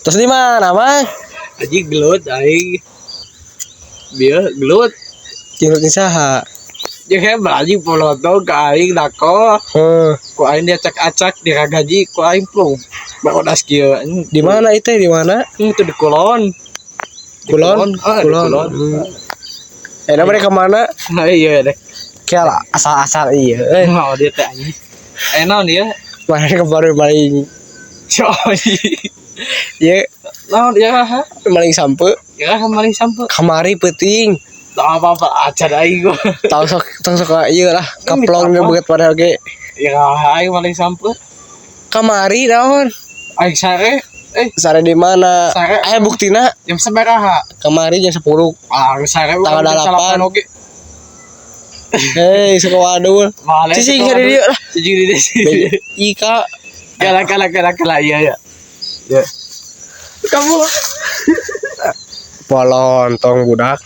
Terus di mana, Mang? Anjing, gelut aing. Bieu gelut. Jeung saha? Jeung hebat, anjing, poloto ka aing dako. Heuh. Ku aing diacak-acak, diragaji ku aing, plung. Barodas kieu, anjing. Di mana itu? Di mana? Itu di Kulon. Di Kulon? Ah, di Kulon. Kulon. Eh, mereka mana? Nah, iya deh. Kayak asal-asal iya. Eh, Mau dia teh, anjing. Eh, naon dia? Mana kemarin maling? Coy. Iya, Naon dia, ha? Maling sampe. Ya maling sampe. Kamari peuting. Tak apa-apa acan aing gua. Tahu sok, tahu sok, iya lah, kaplong Apa? beget pada oge. Ya aing maling sampe. Kamari naon? Aing sare eh. Sare di mana? Sare. Aya buktina? Jam sabaraha? Kamari jam 10. Ah, sare. Tanggal 8. Oge. Hei, suka wadul. Malah. Cicing di dieu lah. Cicing di dieu. Ika. Kala kala kala kala, iya ya. Ya. Kamu Polontong budak.